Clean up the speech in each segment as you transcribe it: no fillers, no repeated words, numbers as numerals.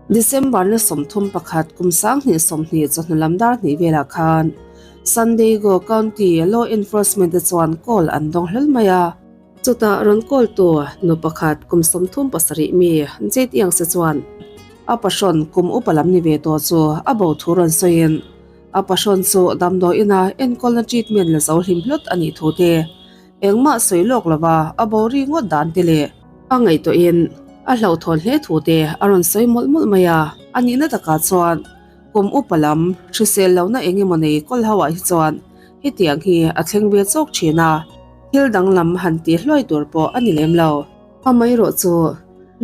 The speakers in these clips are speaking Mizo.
December ni 31 kum 2020 chawhnu lam dar hnih velah khan San Diego County Law Enforcement te chuan call an dawng hlawl mai a. Chutah rawn call tu nu pakhat kum 37 mi Jade Youngs chuan a pahrawn kum upa lam ni ve tawh chu a bo thu rawn sawiin a pahrawn chu damdawi ina enkawlna treatment la zo hlim hlawt a nih thu te Engmah sawi lawk lova a bo ri ngawt dan te leh a ngaihtuahin a hlauhthawn hle thu te a rawn sawi mawlh mawlh mai a. A nihna takah chuan kum upa lam hrisel lohna eng emaw nei kawl ho ah hi chuan hetiang hi a thleng ve chawk thin a, thil danglam han tih hluai tur pawh a ni lem lo. Amaherawh chu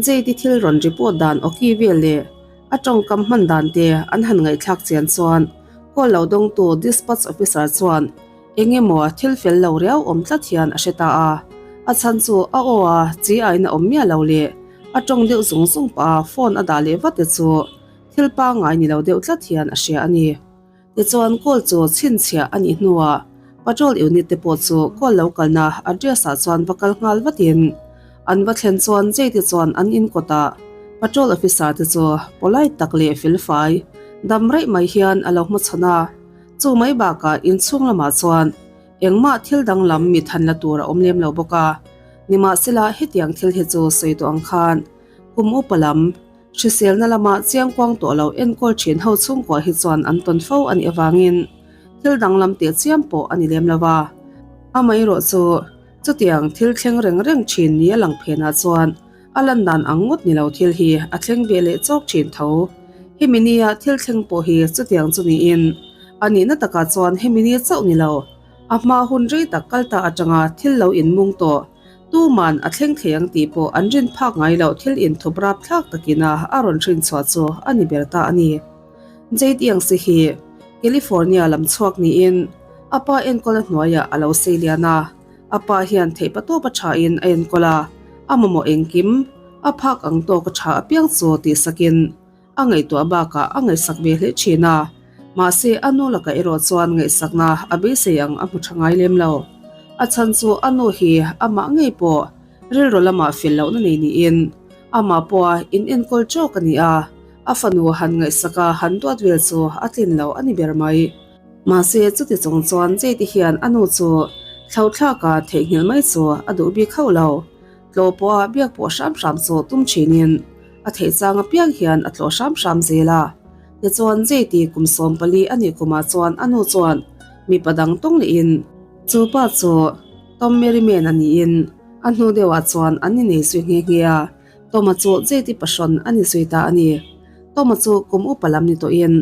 Jade-i thil rawn report dan awki vel leh a tawngkam hman dan te an han ngaihthlak chian chuan call lo dawngtu dispatch officer chuan Eng emaw thil fel lo riau awm tlat hian a hre ta a, a chhan chu a aw a chi ain a awm miah lo leh a tawng deuh zung zung pah a phone a dah leh vat te chu thil pangngai ni lo deuh tlat hian a hria a ni. Tichuan call chu chhinchhiah a nih hnuah patrol unit te pawh chu call lo kalna address ah chuan va kal nghal vatin an va thlen chuan Jade chuan an in kawtah patrol officer te chu polite tak leh felfai dam raih mai hian a lo hmachhawn a. Chu mai bakah inchhung lamah chuan engmah thil danglam mit han la tur a awm lem lo bawk a. Nimahsela hetiang thil hi chu sawi tawh ang khan kum upa lam hriselna lama chiangkuang tawh lo enkawl thin ho chhungkua hi chuan an tawn fo a nih avangin thil danglam teh chiam pawh a ni lem lo va. Amaherawh chu chutiang thil thleng reng reng thin ni a lang phenah chuan A lan dan ang ngawt ni lo thil hi a thleng ve leh chawk thin tho. Hemi nia thil thleng pawh hi chutiang chu niin a nihna takah chuan hemi ni chauh ni lo. A hma hun rei tak kal ta atanga thil lo inmung tawh tuman a thleng thei ang tih pawh an rin phak ngai loh thil inthup rap thlak takina a rawn hrin chhuah chu a ni ber ta a ni. Jade Youngs-i hi California lam chhuak niin a pa enkawl a hnuaiah a lo sei lian a. A pa hian theih patawp a tha in a enkawl a, a mamawh engkim, a phak ang tawk a tha apiang chu tih sakin a ngaihtuah bakah a ngaihsak ve hle thin a. Mahse a nu lakah erawh chuan ngaihsakna a beisei ang a hmu tha ngai lem lo. A chhan chu a nu hi amah ngei pawh rilru lamah fel lohna nei niin amah pawha in enkawl tawk a ni a, a fanu han ngaihsak a han duat vel chu a tlin lo a ni ber mai. Mahse, chuti chung chuan Jade hian a nu chu thlauhthlaka theihnghilh mai chu a duh bik hauh lo. Tlawh pawha biak pawh hram hram chu tum thinin a theih chang apiang hian a tlawh hram hram zel a. Tichuan, Jade kum 14 a nih kumah chuan a nu chuan mipa dang tawng lehin chu pa chu Tom Merriman a niin a hnu deuhah chuan an inei zui nghe nghe a. Toma chu Jade pahrawn a ni zui ta a ni. Toma chu kum upa lam ni tawhin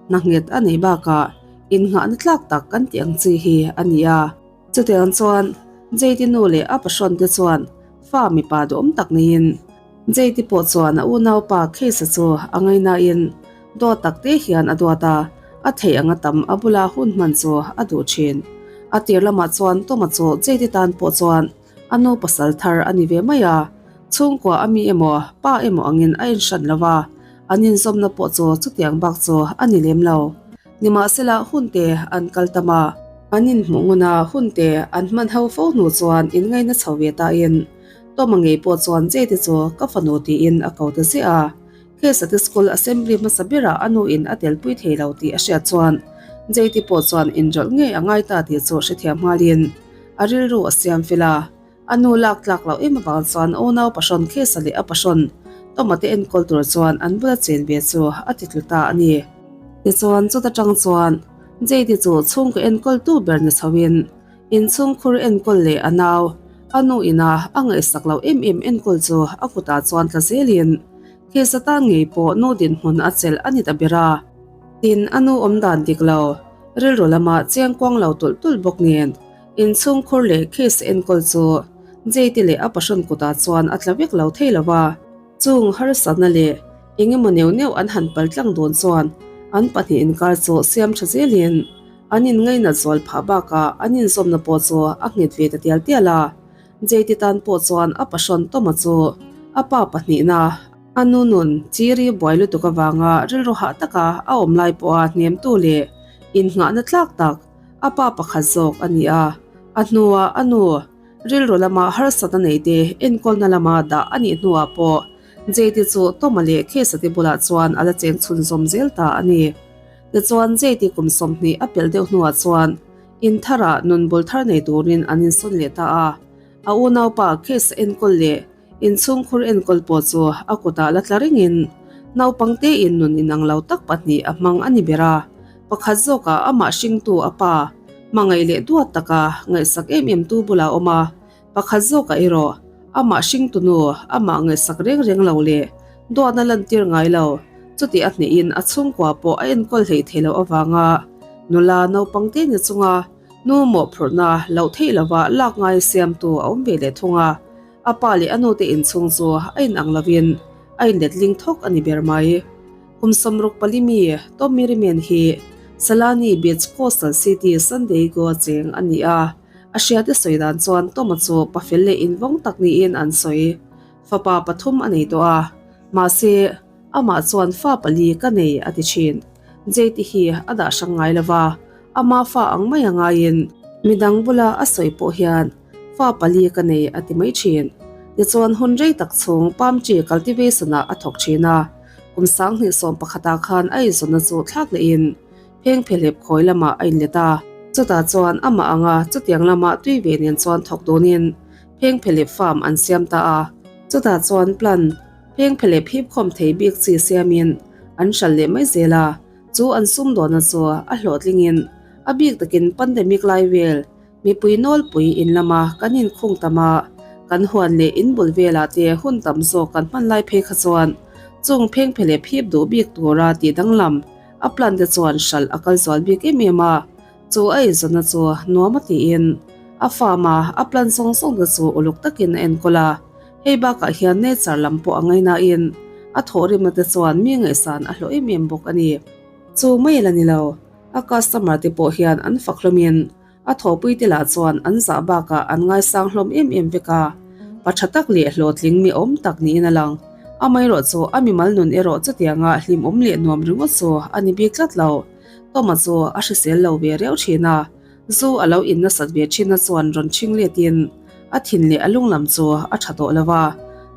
hna nghet a neih bakah innghahna tlak tak kan tih ang chi hi a ni a. Chutiang chuan Jade nu leh a pahrawn te chuan fa mipa duhawm tak neiin Jade pawh chuan a unaupa Case-a chu a ngainain dawt tak te hian a duat a, a theih anga tam a bula hun hman chu a duh thin. A tir lamah chuan Toma chu Jade tan pawh chuan A nu pasal thar a ni ve mai a, chhungkua a mi emaw, pa emaw angin a inhran lo va, an inzawmna pawh chu chutiang bak chu a ni lem lo. Nimahsela hunte an kal tam a, an inhmuh ngun a, hunte an hman ho fo hnu chuan inngaina chho ve tain Toma ngei pawh chuan Jade chu ka fanu tiin a ko ta ziah a. Case-a te school assembly hmasa berah a nuin a telpui thei lo tih a hriat chuan Jade pawh chuan inrawlh ngei a ngai ta tih chu hrethiam nghalin a rilru a siam fel a. A nu lak tlak loh em avang chuan unau pahrawn Case-a leh a pahrawn Toma te enkawl tur chuan an bula chen ve chu a ti tlu ta a ni. Tichuan chuta tang chuan Jade chu chhungkaw enkawltu ber ni chhoin Inchhungkhur enkawl leh a nau, a nu ina a ngaihsak loh em em enkawl chu a kutah chuan tla zelin Case atan ngei pawh nu dinhmun a chelh a ni ta ber a. Tin, a nu awm dan dik lo, rilru lama chiangkuang lo tulh tulh bawk nen inchhungkhur leh Case enkawl chu Jade leh a pahrawn kutah chuan a tla vek lo thei lo va. Chung harsatna leh eng emaw neuh neuh an han pal tlang dawn chuan an pahnih inkar chu siam tha zelin an inngainat zual phah bakah an inzawmna pawh chu a nghet ve ta tial tial a. Jade tan pawh chuan a pahrawn Toma chu a pa pahnihna a nu nun chiri buai lutuk avanga rilru hah taka a awm lai pawha hnemtu leh innghahna tlak tak a pa pakhat zawk a ni a. A hnuah a nu Rilru lama harsatna neite enkawlna lama dah a nih hnuah pawh Jade chu Toma leh Case-a te bulah chuan a la cheng chhunzawm zel ta a ni. Tichuan Jade kum 20 a pelh deuh hnuah chuan in tharah nun bul thar nei turin an insawn leh ta a. A unaupa Case-a enkawl leh inchhungkhur enkawl pawh chu a kutah la tla rengin naupang tein nun inang lo tak pahnih a hmang a ni ber a. Pakhat zawkah amah hringtu a pa hmangaih leh duat taka ngaihsak em em tu bulah a awm a. Pakhat zawkah erawh amah hringtu nu amah ngaihsak reng reng lo leh duatna lantir ngai lo, chutih a hnehin a chhungkua pawh a enkawl hlei thei loh avanga nula naupang te ni chunga nu mawhphurhna loh theih lova lak ngai siamtu a awm ve leh thung a. A pa leh a nute inchhung chu a inang lovin a inletling thawk a ni ber mai. Kum 64 mi Tommy Riemann hi Salani Beach Coastal City, San Diego-a cheng a ni a. A hriate sawi dan chuan Toma chu pafel leh invawng tak niin an sawi. Fapa pathum a nei tawh a, mahse, amah chuan fa pali ka nei a ti thin. Jade hi a dah hrang ngai lo va, ama fa ang mai a ngaiin midang bula a sawi pawh hian fa pali ka nei a ti mai thin. Tichuan hun rei tak chhung palm tree cultivation-ah a thawk thin a, kum 2011ah khan a inzawnna chu thlak lehin Phengphehlep khawi lamah a inlet a, chutah chuan amah anga chutiang lama tui ve nen chuan thawk dawnin Phengphehlep farm an siam ta a. Chutah chuan plan Phengphehlep hip khawm thei bik chi siamin an hral leh mai zel a, chu an sum dawhna chu a hlawhtlingin a bik takin pandemic lai vel mipui nawlpui in lama kan inkhung tam a, kan huan leh in bul velah te hun tam zawk kan hman lai phei kha chuan chung Phengphehlep hip duh bik tura tih danglam A plan te chuan hralh a kal zual bik em em a, chu a eizawnna chu nuam a tiin a farm a a plan zawng zawng te chu uluk takin a enkawl a. Hei bakah hian nature lam pawh a ngainain a thawhrimna te chuan mi ngaihsan a hlawh em em bawk a ni. Chu mai la ni lo, a customer te pawh hian an fak hlawmin A thawhpui te lah chuan an zah bakah an ngaisang hlawm em em vek a, pa tha tak leh hlawhtling mi awm tak niin a lang. Amaherawh chu a mimal nun erawh chutianga hlimawm leh nuam ringawt chu a ni bik tlat lo. Toma chu a hrisel lo ve riau thin a, zu a lo in nasat ve thinna chuan rawn chhing letin a thin leh a lung lam chu a tha tawh lo va,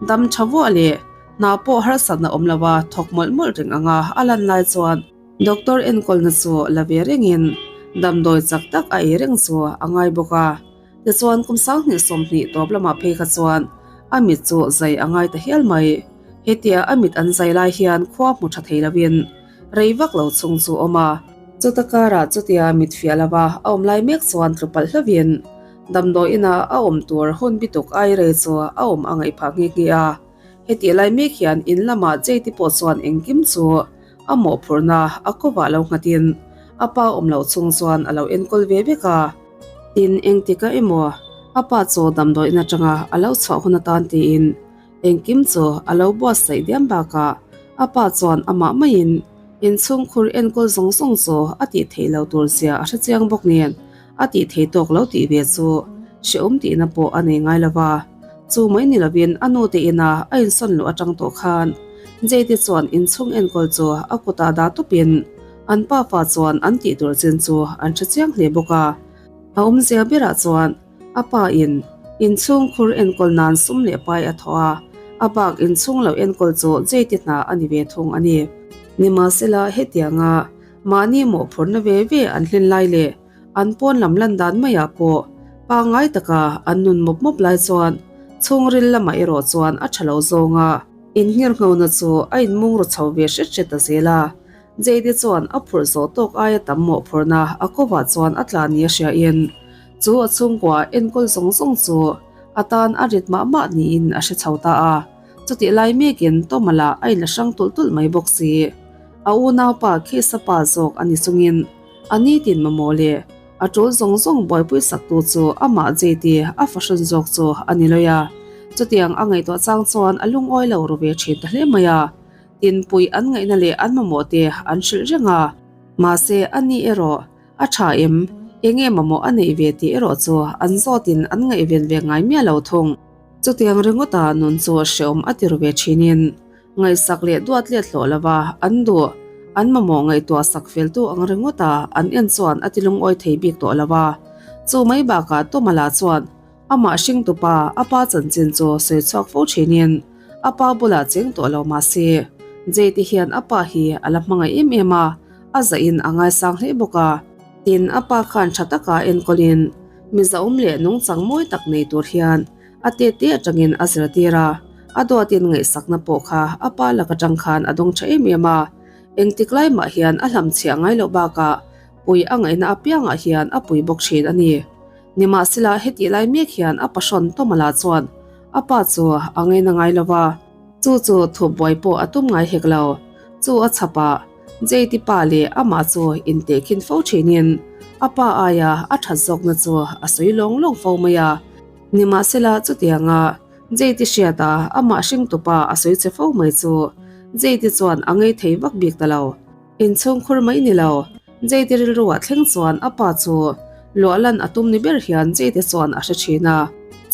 dam tha vuah leh hna pawh harsatna awm lova thawk mawlh mawlh reng anga a lan lai chuan Doctor enkawlna chu la ve rengin damdawi chak tak a ei reng chu a ngai bawk a. Tichuan kum 2020 tawp lamah phei kha chuan a mit chu zai a ngai ta hial mai. Hetia a mit an zai lai hian khua hmu tha thei lovin rei vak lo chhung chu awm a. Chuta karah chutia mit fiah lova a awm lai mek chuan tlu palh hlovin damdawi inah a awm tur hun bituk ai rei chu a awm a ngaih phah nghe nghe a. Hetih lai mek hian in lamah Jade pawh chuan engkim chu A mawhphurhna a kovah lo nghatin a pa awm loh chhung chuan a lo enkawl ve vek a. Tin, engtika emaw a pa chu damdawiin atanga a lo chhuah hun atan tiin engkim chu a lo buatsaih diam bakah a pa chuan amah maiin inchhungkhur enkawl zawng zawng chu a tih theih lo tur zia a hrechiang bawk nen a tih thei tawk lo tih ve chu hrehawm tihna pawh a nei ngai lo va. Chu mai ni lovin a nute ina a insawn luh atang tawh khan Jade chuan inchhung enkawl chu a kutah dah tawpin an pafa chuan an tih tur chin chu an hre chiang hle bawk a. A awmzia berah chuan a pa in inchhung khur enkawl nan sum leh pai a thawh a, a bak inchhung lo enkawl chu Jade hna a ni ve thung a ni. Nimahsela hetianga mahni mawhphurhna ve ve an hlen lai leh An pawn lam lan dan maiah pawh pangngai taka an nun mawp mawp lai chuan chhungril lamah erawh chuan a tha lo zawng a. Innghirnghona chu a inmung ru chho ve hret hret ta zel a. Jade chuan a phurh zawh tawk aia tam mawhphurhna a kovah chuan a tla nia hriain chu a chhungkua enkawl zawng zawng chu a tan a rit mah mah niin a hre chho ta a. Chutih lai mekin Toma lah a inla hrang tulh tulh mai bawk si. A unaupa Khisa pa zawk a ni chungin A ni tin mamawh le, a tul zawng zawng buaipui saktu chu amah Jade a fahrawn zawk chu a ni lawih a. Chutiang a ngaihtuah chang chuan a lungawi lo ru ve thin ta hle mai a. Tinpui an ngaihna leh an mamawh te an hrilh reng a. Mahse a ni erawh a tha em, enge mamawh a neih ve tih erawh chu an zawtin an ngaihven ve ngai miah lo thung. Chutiang ringawta nun chu hreawm a ti ru ve thinin Ngaihsak leh duat let hlawh lova an duh, an mamawh ngaihtuah sak feltu ang ringawt a an en chuan a ti lungawi thei bik tawh lo a. Chu mai bakah Toma lah chuan amah hringtupa a pa chanchin chu sawi chhuak fo thinin. A pa bulah cheng tawh lo mah se, Jade hian a pa hi a la hmangaih em em a, a zahin a ngaisang hle bawk a. Tin, a pa khan tha taka enkawlin mizaawm leh nungchang mawi tak nei tur hian a tete atangin a zirtir a, a duatin ngaihsakna pawh kha a pa lak atang khan a dawng tha em em a. Engtik lai mah hian a hlamchhiah ngai loh bakah pui a ngaihna apiangah hian a pui bawk thin a ni. Nimahsela hetih lai mek hian a pahrawn Tawmala chuan a pa chu a ngaina ngai lo va, chu chu thup buai pawh a tum ngai hek lo. Chu a chhap a, Jade pa leh amah chu intehkhin fo thinin a pa aia a that zawkna chu a sawi lawng lawng fo mai a. Nimahsela chutianga Jade hriata amah hringtupa a sawi che fo mai chu Jade chuan a ngei thei vak bik ta lo. Inchhungkhur mai ni lo, Jade rilruah thleng chuan a pa chu luah lan a tum ni ber hian Jade chuan a hre thin a.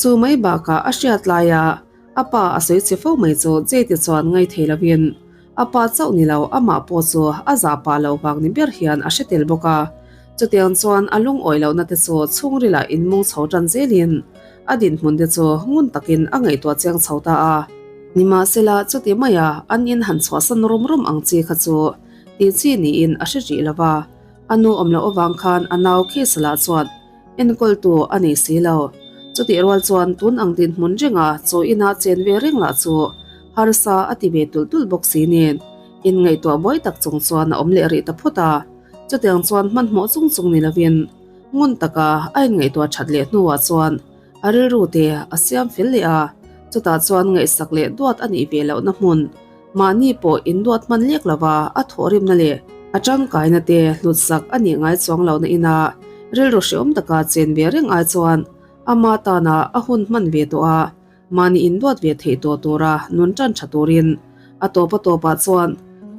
Chu mai bakah a hriat laia a pa a sawi che fo mai chu Jade chuan ngai thei lovin a pa chauh ni lo amah pawh chu a zah pah lo vang ni ber hian a hre tel bawk a. Chutiang chuan a lungawi lohna te chu chhungrilah inmung chho tan zelin a dinhmun te chu ngun takin a ngaihtuah chiang chho ta a. Nimahsela, chuti maia an in han chhuahsan rum rum ang chi kha chu tih chi niin a hre rih lo va, a nu awm loh avang khan a nau Khisala chuan enkawltu a nei si lo. Chutih rual chuan tun ang dinhmun renga chaw ina chen ve reng lah chu harsa a ti ve tulh tulh bawk si nen inngaihtuah buai tak chung chuan a awm leh rih ta phawt a. Chutiang chuan hmanhmawh chung chung ni lovin ngun taka a inngaihtuah that leh hnuah chuan A rilru te a siam fel leh a, chutah chuan ngaihsak leh duat a nih ve lohna hmun, mahni pawh induat hman lek lova a thawhrimna leh a tangkaina te hlutsak a nih ngai chuang lohna ina rilru hreawm taka chen ve reng ai chuan ama tana a hun hman ve tawh a, mahni induat ve theih tawh tura nun tan tha turin a tawp a tawpah chuan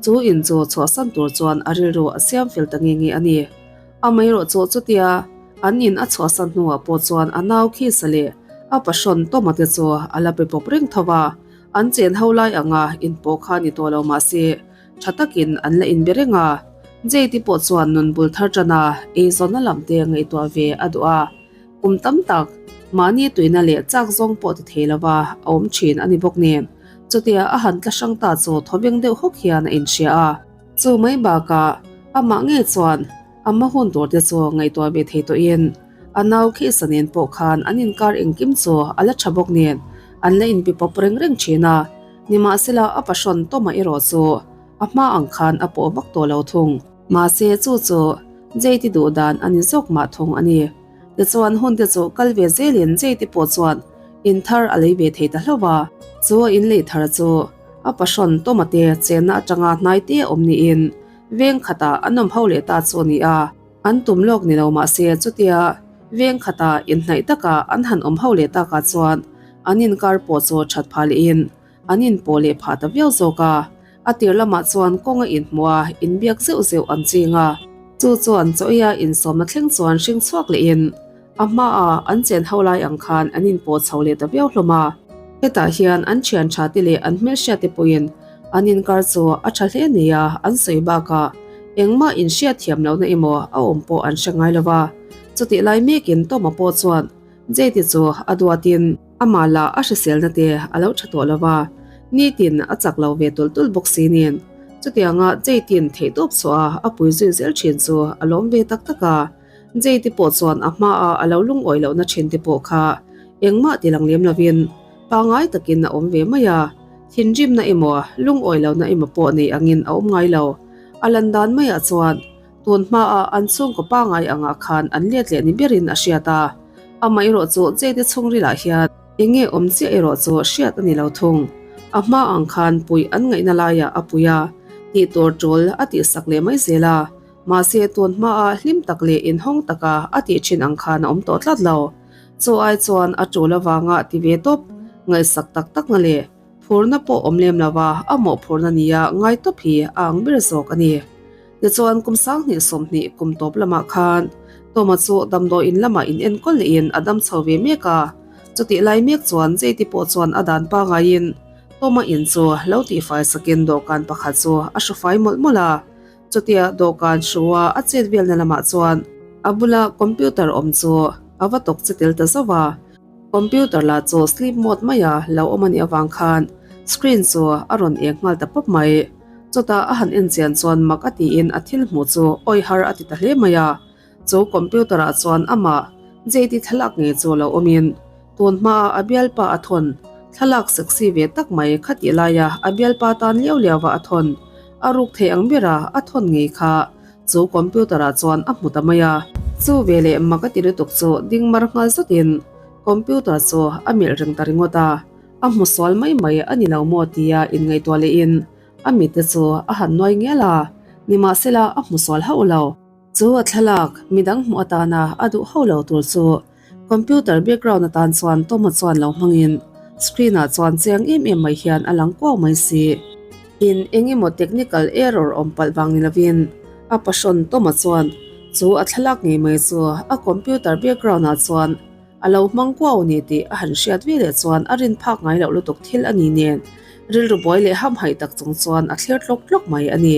chu in chu chhuahsan tur chuan a rilru a siam fel ta nge nge a ni. Amaherawhchu chutia an in a chhuahsan hnuah pawh chuan a nau Khisa leh a pahrawn Tawma te chu a la pe pawp reng tho a, an chen ho lai anga in pawh kha ni tawh lo mahse tha takin an la inbe reng a. Jade pawh chuan nun bul thar tana eizawnna lam te ngaihtuah ve a duh a, kum tam tak mahni tuina leh chak zawng pawh ti thei lova a awm thin a ni bawk nen chutia a han tla hrang ta chu thawveng deuh hawk hian a inhria a. Chu mai bakah amah ngei chuan a hma hun tur te chu ngaihtuah ve thei tawhin a nau Khisa nen pawh khan an inkar engkim chu a la tha bawk nen an la inpi pawp reng reng thin a, nimahsela a pahrawn Tawma erawh chu a hma ang khan a pawh vak tawh lo thung. Mahse chu chu Jade duh dan a ni zawk mah thung a ni. Tichuan hun te chu kal ve zelin Jade pawh chuan in thar a lei ve thei ta hlauh a, chu a in lei thar chu A pahrawn Tawmate chenna atanga hnaite awm niin veng khatah an awm ho leh ta chu a ni a, an tum lawk ni lo mahse chutia veng khatah inhnaih taka an han awm ho leh takah chuan an inkar pawh chu that phah lehin an inpawh leh phah ta viau zawk a, a tir lamah chuan kawng a inhmuh a, inbiak zeuh zeuh an ching a. Chu chuan chaw eia insawmna thleng chuan hring chhuak lehin A hmaah an chen ho lai ang khan an inpawh chho leh ta viau hlawm a. Hetah hian an thian tha te leh an hmelhriat te pawhin an inkar chu a tha hle nia an sawi bakah engmah inhriat thiam lohna emaw a awm pawh an hre ngai lo va. Chutih lai mekin Tawma pawh chuan Jade chu a duatin amah lah a hriselna te a lo tha tawh lo va, nitin a chak lo ve tulh tulh bawk si nen. Chutianga Jade-in theihtawp chhuah a a pui zui zel thin chu a lawm ve tak tak a. Jade pawh chuan a hmaah a lo lungawi lohna thin te pawh kha engmah ti lang lem lovin pangngai takin a awm ve mai a, thinrimna emaw lungawi lohna emaw pawh nei angin a awm ngai lo. A lan dan maiah chuan tun hmaah an chhungkaw pangngai angah khan an let leh ni berin a hriat a, amaherawh chu Jade chhungrilah hian enge awm chiah erawh chu hriat a ni lo thung. A hma ang khan puih an ngaihna laiah a pui a, tih tur tul a tihsak leh mai zel a. Mahse tun hmaah hlim tak leh inhawng taka a tih thin ang khan a awm tawh tlat lo. Chu ai chuan a tul avanga ti ve tawp, ngaihsak tak takna leh phurna pawh awm lem lova a mawhphurna nia ngai tawp hi a ang ber zawk a ni. Tichuan kum 20 20 kum tawp lamah khan Tawma chu damdawiin lamah in enkawl lehin a dam chho ve mek a. Chutih lai mek chuan Jade pawh chuan a dan pangaiin Tawma in chu lo tihfai sakin dawhkan pakhat chu a hrufai mawlh mawlh a. Chutia dawhkan hrua a chet velna lamah chuan a bula computer awm chu a va tawk che tel ta zauh a. Computer lah chu sleep mode maia lo awm a nih avang khan Screen chu a rawn eng nghal ta pawp mai. Chutah a han en chian chuan mak a tiin a thil hmuh chu awi har a ti ta hle mai a. Chu computer ah chuan amah JD thlalak ngei chu lo awmin tun hmaa a bialpa a thawn thlalak sexy ve tak mai khatih laia a bialpa tan liau liau a a thawn a ruk thei ang bera a thawn ngei kha chu computer ah chuan a hmu ta mai a. Chu veleh mak a ti lutuk chu ding mar nghal zatin computer chu a melh reng ta ringawt a, a hmu sual mai mai a ni lo maw tia inngaihtuah lehin a mitte chu a han nuai ngial a, nimahsela a hmu sual hauh lo. Chu a thlalak, midang hmuh atana a duh hauh lo tur chu computer background atan chuan Toma chuan lo hmangin screen ah chuan chiang em em mai hian a lang kuau mai si. In eng emaw technical error awm palh vang ni lovin a pahrawn Toma chuan chu a thlalak ngei mai chu a computer background ah chuan a lo hmang kuau ni tih a han hriat ve leh chuan a rin phak ngai loh lutuk thil a ni nen rilru buai leh hamhaih tak chung chuan a thlir tlawk tlawk mai a ni.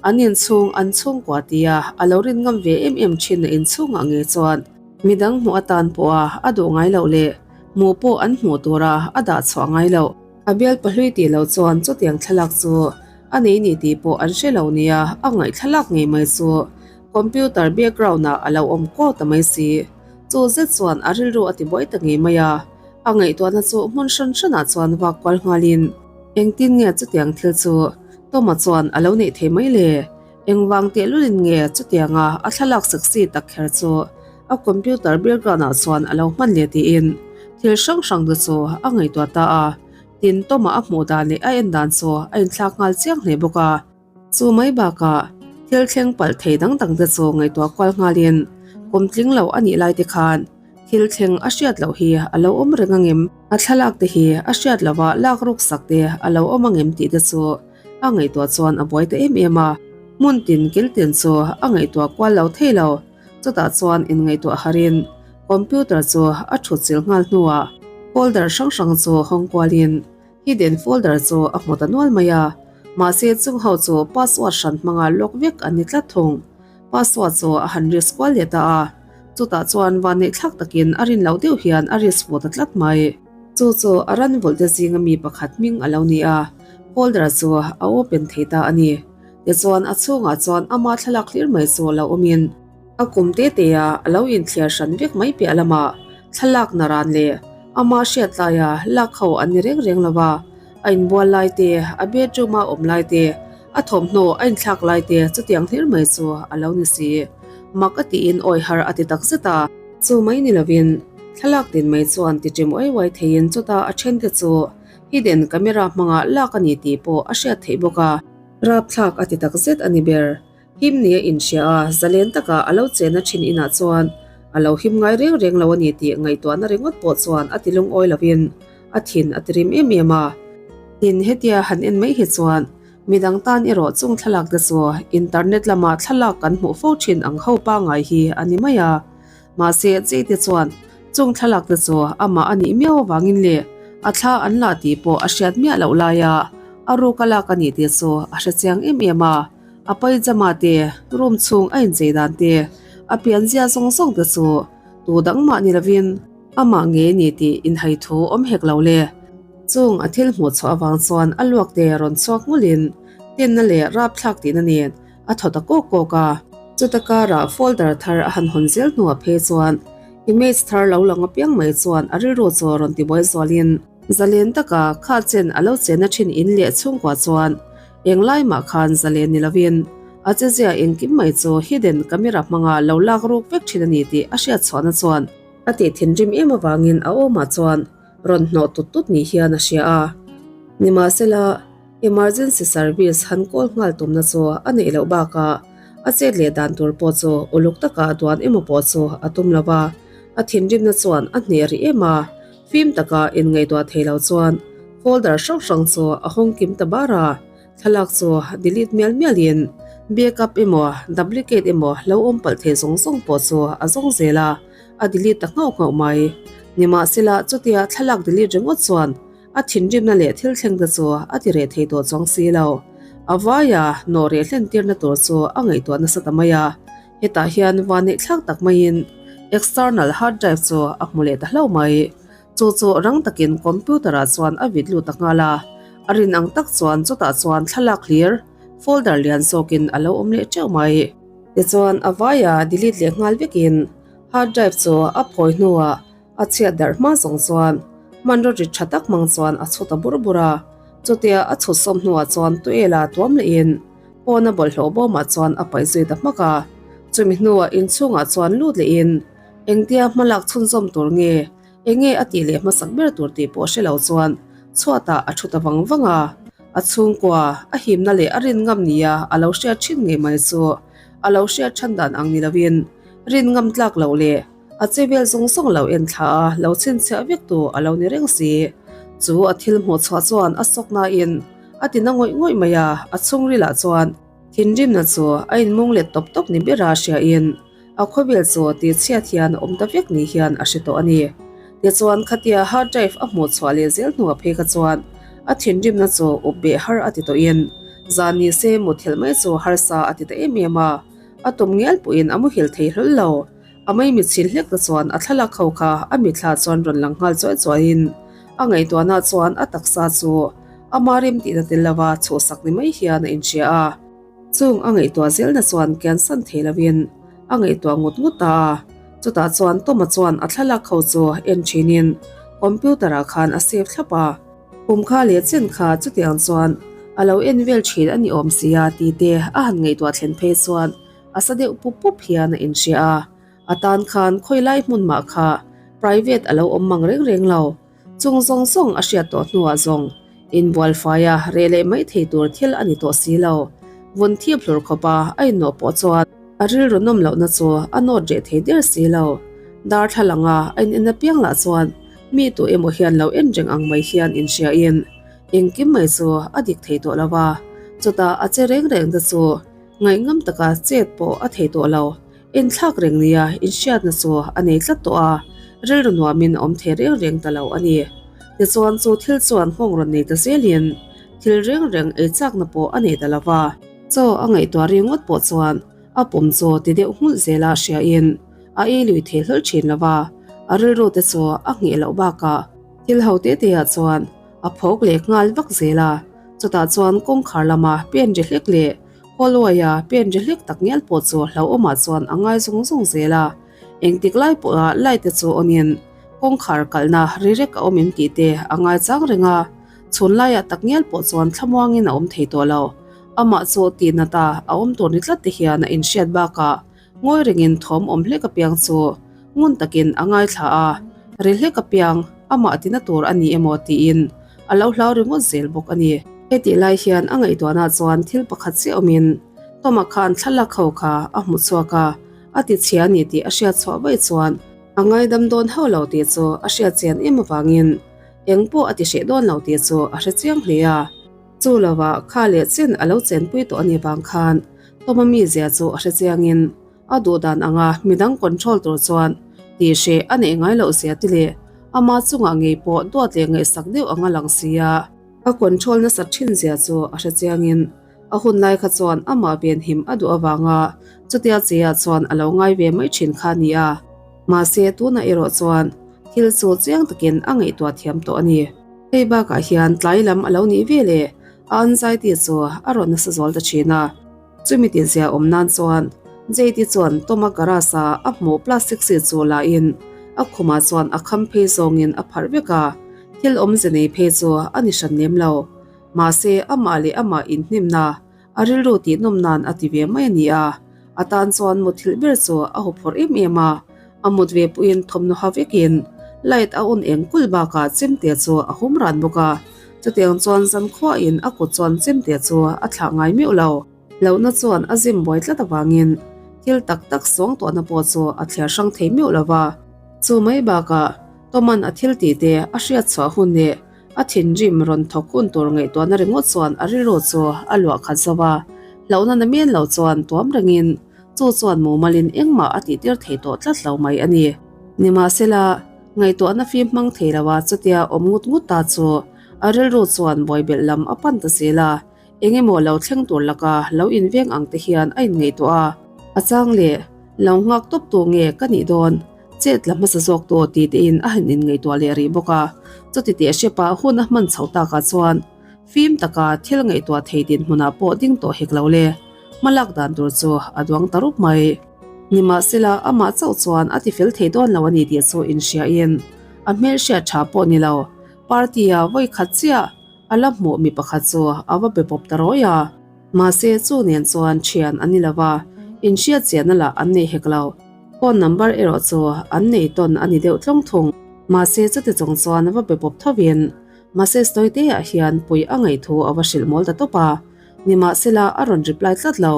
An inchhung an chhungkua tia a lo rin ngam ve em em thin a inchhungah nge chuan midang hmuh atan pawha a duh ngai loh leh hmuh pawh an hmuh tura a dah chhuah ngai loh. A bial pahlui tih loh chuan chutiang thlalak chu a nei ni tih pawh an hre lo nia a ngaih thlalak ngei mai chu computer background ah a lo awm kuau ta mai si. Chu zet chuan a rilru a ti buai ta ngei mai a, a ngaihtuahna chu hmun hran hranah chuan vak kual nghalin engtin nge chutiang thil chu Toma chuan a lo neih thei mai le. Engvang tehlulin nge chutianga a thlalak sexy tak kher chu a computer background ah chuan a lo hman leh tiin thil hrang hrang te chu a ngaihtuah ta a. Tin, Toma a hmuh dan leh a en dan chu a inthlak nghal chiang hle bawk a. Chu mai bakah thil thleng palh thei dang dang te chu ngaihtuah kual nghalin kum tling lo a nih lai te khan thil thleng a hriat loh hi a lo awm reng angem? A thlalak te hi a hriat lova lak ruk sak te a lo awm angem tih te chu a ngaihtuah chuan a buai ta em em a. Hmun tin kil tin chu a ngaihtuah kual lo thei lo. Chutah chuan inngaihtuah harin computer chu a thut chilh nghal hnuah folder hrang hrang chu hawng kualin hidden folder chu a hmu ta nual mai a. Mahse chung ho chu password hran hmanga lock vek an ni tlat thung. Password chu a han risk kual leh ta a. Chutah chuan vanneih thlak takin a rin loh deuh hian a risk fu ta tlat mai. Chu chu a ran vawlh te zinga mi pakhat hming a lo ni a, folder chu a open thei ta a ni. Tichuan a chhungah chuan ama thlalak hlir mai chu lo awmin a kum te te a a lo inthliar hran vek mai piah lamah thlalak naran leh ama hriat laia lak ho an ni reng reng lo va, a inbual lai te, a bedroom a awm lai te, A thawmhnaw a inthlak lai te chutiang hlir mai chu a lo ni si. Mak a tiin awi har a ti tak zet a. Chu mai ni lovin thlalak tin mai chuan ti ṭim uai uai theiin chuta a ṭhen te chu hidden camera hmanga lak a ni tih pawh a hriat theih bawk a. Rapthlak a ti tak zet a ni ber. Him ni a inhria a, zalen taka a lo chena ṭhin inah chuan a lo him ngai reng reng lo a ni tih ngaihtuahna ringawt pawh chuan a ti lungawi lovin a thin a ti rim em em a. Tin, hetia han en mai hi chuan midang tan erawh chung thlalak te chu internet lama thlalak kan hmuh fo thin ang ho pangngai hi a ni mai a. Mahse, Jay te chuan chung thlalak te chu amah a nih miau avangin leh a thla an la tih pawh a hriat miah loh laia a ruk a lak a nih tih chu a hre chiang em em a. A paijama te, room chhung a inchei dan te, a pianzia zawng zawng te chu tu dang mah ni lovin amah ngei a ni tih inhai thu awm hek lo le. Chung a thil hmuh chhuah avang chuan a luak te rawn chhuak nghulhin tinna leh rapthlak tihna nen a thaw ta kawk kawk a. Chuta karah folder thar a han hawn zel hnuah phei chuan image thar lo lang apiang mai chuan a rilru chu rawn tibuai zualin zalen taka kha chen a lo chena thin in leh chhungkua chuan englai mah khan zalen ni lovin a chezia engkim mai chu hidden camera hmanga lo lak ruk vek thin a ni tih a hriat chhuahna chuan a tih thinrim em avangin a awmah chuan rawn hnawh tut tut ni hian a hria a. Nimahsela, emergency service han call nghal tumna chu a neih loh bakah a chet leh dan tur pawh chu uluk taka a duan emaw pawh chu a tum lo va, a thinrimna chuan a hneh rih em a, fim taka inngaihtuah thei lo chuan folder hrang hrang chu a hawng kim ta bar a, thlalak chu delete mial mialin backup emaw duplicate emaw lo awm palh thei zawng zawng pawh chu a zawng zel a. A delete ta nghauh nghauh mai. Nimahsela, chutia thlalak delete ringawt chuan a thinrimna leh thil thleng te chu a ti reh thei tawh chuang si lo. A vaia nawh reh hlen tirna tur chu a ngaihtuah nasa ta mai a. Hetah hian van neih thlak tak maiin external hard drive chu a hmu leh ta hlauh mai. Chu chu rang takin computer ah chuan a vit lut ta nghal a. A rin ang tak chuan chutah chuan thlalak hlir folder lian zawkin a lo awm leh teuh mai. Tichuan a vaia delete leh nghal vekin hard drive chu a phawi hnuah a chhiat darh hma zawng chuan hmanraw rit tha tak hmang chuan a chhut a bur bur a. Chutia a chhut sawm hnuah chuan tuela tuam lehin pawna bawlhhlawh bawmah chuan a paih zui ta hmak a. Chumi hnuah inchhungah chuan lut lehin engtia hmalak chhunzawm tur nge Enge a tih leh hmasak ber tur tih pawh hre lo chuan chhuatah a thu ta vang vang a. A chhungkua, a himna leh a rin ngam nia a lo hriat thin ngei mai chu a lo hriat than dan ang ni lovin rin ngam tlak loh leh a che vel zawng zawng lo en thla a lo chhinchhiah vek tu a lo ni reng si. Chu a thil hmuh chhuah chuan a sawk nain a ti na ngawih ngawih mai a, a chhungrilah chuan thinrimna chu a inmung let tawp tawp ni bera hriain A khawvel chu tih chhiat hian a awm ta vek ni hian a hre tawh a ni. Tichuan khatia hard drive a hmuh chhuah leh zel hnuah phei kha chuan a thinrimna chu up beh har a ti tawhin zan ni se mutthilh mai chu harsa a ti ta em em a, a tum ngial pawhin a muhil thei hlawl lo. A maimichhin hlek te chuan a thlalak ho kha a mithla chuan rawn lang nghal chuai chuaiin a ngaihtuahna chuan a taksa chu ama rem tihna tel lova chhuhsak ni mai hian a inhria a. Chung a ngaihtuah zelna chuan kiansan thei lovin a ngaihtuah ngut ngut ta a. Chutah chuan Toma chuan a thlalak ho chu en thinin computer ah khan a save thlap a. Kum kha leh chen kha chutiang chuan a lo en vel thin a ni awm sia tih te a han ngaihtuah thlen phei chuan a sa deuh pup pup hian a inhria a. A tan khan khawi lai hmun mah kha private a lo awm mang reng reng lo. Chung zawng zawng a hriat tawh hnuah zawng inbual faia reh leh mai thei tur thil a ni tawh si lo. Vun thip hlur khawpa a innawh pawh chuan a rilru nawm lohna chu a nawt reh thei der si lo. Darthlalanga a in en apiang lah chuan mi tu emaw hian lo en reng ang mai hian inhriain engkim mai chu a dik thei tawh lo va, chutah a che reng reng te chu ngaihngam taka chet pawh a thei tawh lo. Inthlak reng nia inhriatna chu a nei tlat tawh a, rilru nuamin a awm thei reng reng ta lo a ni. Tichuan chu thil chuan nghawng rawn nei ta zelin thil reng reng ei chakna pawh a nei ta lo va. Chaw a ngaihtuah ringawt pawh chuan a pawm chu ti deuh nghulh zela hriain a ei lui thei hlawl thin lo va, a rilru te chu a ngheh loh bakah thil ho te te ah chuan a phawk leh nghal vak zel a, chutah chuan kawngkhar lama pen ri hlek leh Hallway-a pen ri hlek tak ngial pawh chu hlauhawmah chuan a ngai zung zung zel a, engtik lai pawha light te chu on in kawngkhar kalhna ri rek a awm em tih te a ngai chang reng a, chhun laiah tak ngial pawh chuan thlamuangin a awm thei tawh lo. Amah chu tihnat a a awm tur ni tlat te hian a inhriat bakah ngawi rengin thawm awm hlek apiang chu ngun takin a ngaithla a, ri hlek apiang amah tina tur a ni emaw tiin a lo hlau ringawt zel bawk a ni. Hetih lai hian a ngaihtuahna chuan thil pakhat chiah awmin Toma khan thlalak ho kha a hmu chhuak a, a ti chhia a ni tih a hriat chhuah vaih chuan a ngaidam dawn hauh lo tih chu a hriat chian em avangin eng pawh a ti hreh dawn lo tih chu a hre chiang hle a. Chu lovah kha leh chen a lo chenpui tawh a nih vang khan Toma mizia chu a hre chiangin A duh dan anga midang control tur chuan tih hreh a neih ngai loh zia te leh ama chungah ngei pawh duat leh ngaihsak deuh anga lang sia. A control nasat thin zia chu a hre chiangin a hun lai kha chuan amah venhim a duh avanga chutia cheah chuan a lo ngai ve mai thin kha a ni a. Mahse tunah erawh chuan thil chu chiang takin a ngaihtuah thiam tawh a ni. Hei bakah hian tlai lam a lo nih ve leh a anxiety chu a rawn nasa zual ta thin a. Chumi tihzia awm nan chuan JT chuan Toma garage-a a hmuh plastic seat chu la in a khumah chuan a kham phei zawngin a pharh vek a, thil awmze nei phei chu a ni hran lem lo. Mahse amah leh amah inhnimna a rilru tihnawm nan a ti ve mai a ni a, a tan chuan mutthilh ber chu a huphurh em em a, a mut ve pawhin thawmhnaw ha vekin light a on eng kulh bakah chemte chu a hum ran bawk a, chutiang chuan zankhuain a kut chuan chemte chu a thlah ngai meuh lo. Hlauhna chuan a zim buai tlat avangin thil tak tak sawng tawhna pawh chu a thliar hrang thei meuh lo va, chu mai bakah Toman a thil tih te a hriat chhuah hun leh a thinrim rawn thawk hun tur ngaihtuahna ringawt chuan a rilru chu a luah khat zo va, hlauhna na men lo chuan tuam rengin Chu chuan mumalin engmah a tihtir thei tawh tlat lo mai a ni. Nimahsela, ngaihtuahna fim hmang thei lo a chutia awm ngut ngut ta chu a rilru chuan bawibelh lam a pan ta zel a, eng emaw lo thleng tur laka lo inveng ang te hian a inngaihtuah a. A chang leh, lo nghak tawp tu nge ka nih dawn, chet la hmasa zawk tu ti tein a han inngaihtuah leh rih bawk a. Chuti teh hrepa hun a hman chhoh takah chuan. Fim taka thil ngaihtuah thei dinhmunah pawh ding tawh hek lo le, hmalak dan tur chu a duang ta rup mai. Nimahsela, amah chauh chuan a tifel thei dawn lo a ni tih chu inhriain a hmelhriat tha pawh ni lo, party-a vawi khat chiah a la hmuh mi pakhat chu a va be pawp ta rawi a. Mahse, chu nen chuan thian an ni lo va, inhriat chiahna lah an nei hek lo. Phone number erawh chu an nei tawn a ni deuh tlawng thung. Mahse, chuti chung chuan a va be pawp thovin Mahse Stoite ah hian pui a ngaih thu a va hrilh mawl ta tawp a, nimahsela a rawn reply tlat lo.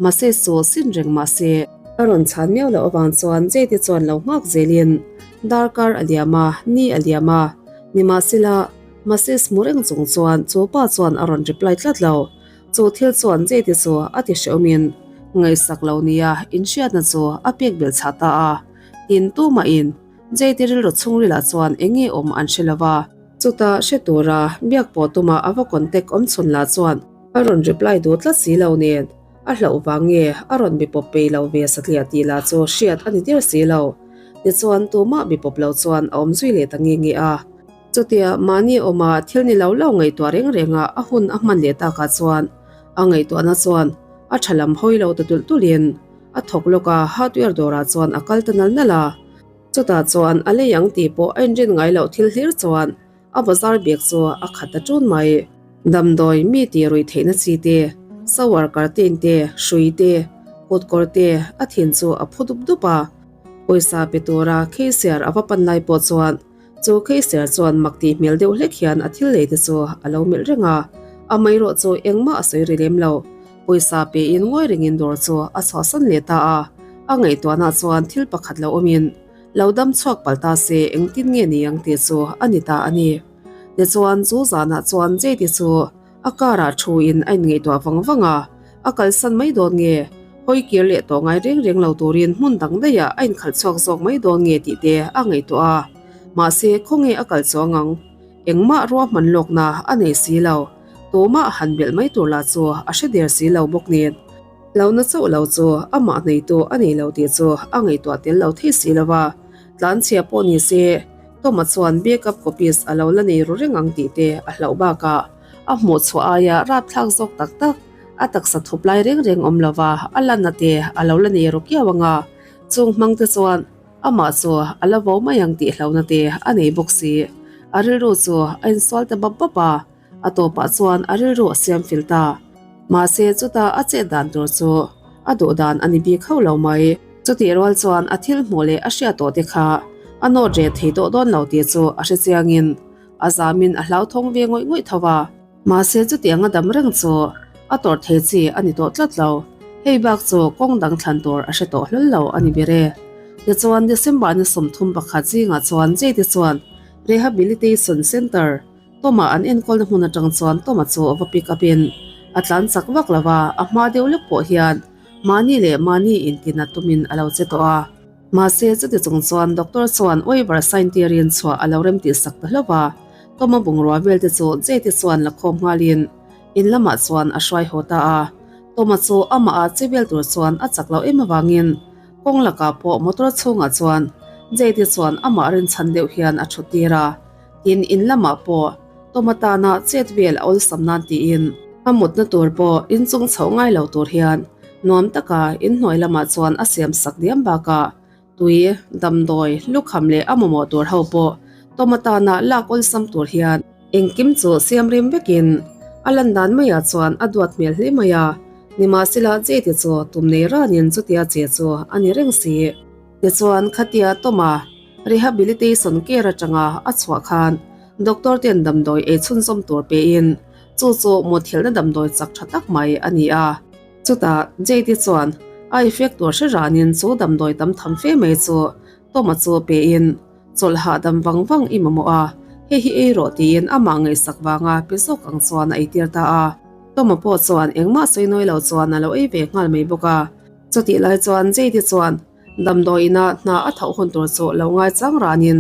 Mahse chu sin reng mahse. A rawn chhan miau loh avang chuan Jade chuan lo nghak zelin darkar a liam a, ni a liam a, nimahsela Mahse hmu reng chung chuan chu pa chuan a rawn reply tlat lo. Chu thil chuan Jade chu a ti hrehawmin ngaihsak lo nia inhriatna chu a pek belh chhah ta a, tin tumahin Jade rilru chhungrilah chuan eng nge awm an hre lo va. Chutah hre tura biak pawh tuma a va contact awm chhun lah chuan a rawn reply duh tlat si lo nen a hlauh vang nge a rawn bi pawp pei lo ve satliah tih lah chu hriat a ni der si lo. Tichuan tumah bi pawp lo chuan a awm zui leh ta nge nge a. Chutia mahni awma thil ni lo lo ngaihtuah reng renga a hun a hman leh takah chuan a ngaihtuahna chuan a tha lam hawi lo ta tulh tulhin A thawk lawk a, hardware dawrah chuan a kal ta nal nal a. Chutah chuan a lei ang tih pawh a inrin ngai loh thil hlir chuan a bazar bag chu a khat ta ṭun mai. Damdawi mi tih ruih theihna chi te, shower curtain te, hrui te, kutkawr te a thin chu a phu dup dup a. Pawisa pe tura cashier a va pan lai pawh chuan Chu Keiser chuan mak tih hmel deuh hlek hian a thil nei te chu a lo melh reng a, amaherawh chu engmah a sawi ri lem lo. Pawisa pein ngawi rengin dawr chu a chhuahsan leh ta a, a ngaihtuahna chuan thil pakhat lo awmin lo dam chhuak palh ta se engtin nge ni ang tih chu a ni ta a ni. Tichuan chu zanah chuan Jade chu A car ah thu in a inngaihtuah vang vang a, a kalsan mai dawn nge? Hawi kir leh tawh ngai reng reng lo turin hmun dang daih ah a inkhalh chhuak zawk mai dawn nge tih te a ngaihtuah a. Mahse, khawnge a kal chuang ang? Engmah ruahman lawkna a nei si lo. Tumah han belh mai tur lah chu a hre der si lo bawk nen. Hlauhna chauh lo chu amah neitu a nei lo tih chu a ngaihtuah tel lo thei si lo a. Tlanchhia pawh ni se, Toma chuan backup copies a lo la nei ru reng ang tih te a hlauh bakah a hmuh chhuah aia rapthlak zawk tak tak a taksa thup lai reng reng awm lova a lanna te a lo la nei ru kiau ang a, chung hmang te chuan amah chu a la vo mai ang tih hlauhna te a nei bawk si. A rilru chu a insual ta bap bap a, a tawpah chuan a rilru a siam fil ta. Mahse chuta a chet dan tur chu a duh dan a ni bik hauh lo mai. Chutih rual chuan a thil hmuh leh a hriat tawh te kha a nawt reh thei tawh dawn lo tih chu a hre chiangin a zamin a hlauthawng ve ngawih ngawih tho a. Mahse chutiang a dam reng chu a tawrh thei chi a ni tawh tlat lo. Hei bak chu kawng dang thlan tur a hre tawh hlawl lo a ni ber e. Tichuan December ni 31 zingah chuan Jade chuan Rehabilitation Centre Toma an enkawlna hmun atang chuan Toma chu a va pick up in a tlan chak vak lo a, a hma deuh lek pawh hian mahni leh mahni intinat tumin a lo che tawh a. Mahse chuti chung chuan doctor chuan waiver sign tirin chhuah a lo rem tih sak ta hlauh a, Toma bungrua vel te chu Jade chuan la khawm nghalin in lamah chuan a hruai haw ta a. Toma chu amah a che vel tur chuan a chak loh em avangin kawng lakah pawh motor chhungah chuan Jade chuan amah rinchhan deuh hian a thut tir a. Tin, in lamah pawh Toma tana chet vel a awlsam nan tiin a mutna tur pawh inchung chhoh ngai lo tur hian nuam taka inhnuai lamah chuan a siam sak diam bakah tui, damdawi, lukham leh a mamawh tur ho pawh Toma tana lak awlsam tur hian engkim chu siam rem vekin a lan dan maiah chuan a duat hmel hle mai a. Nimahsela Jade chu tum nei ranin chutia che chu a ni reng si. Tichuan khatia Toma Rehabilitation care atanga a chhuah khan doctor ten damdawi ei chhunzawm tur pein chu chu mutthilhna damdawi chak tha tak mai a ni a. Chutah Jade chuan a effect tur hre ranin chu damdawi tam tham fe mai chu Toma chu pein chawlh hahdam vang vang i mamawh a, hei hi ei rawh tiin amah ngaihsak vanga pe zawk ang chuan a eitir ta a. Toma pawh chuan engmah sawi nawi lo chuan a lo ei ve nghal mai bawk a. Chutih lai chuan Jade chuan Damdawiina hna a thauh hun tur chu lo ngaichang ranin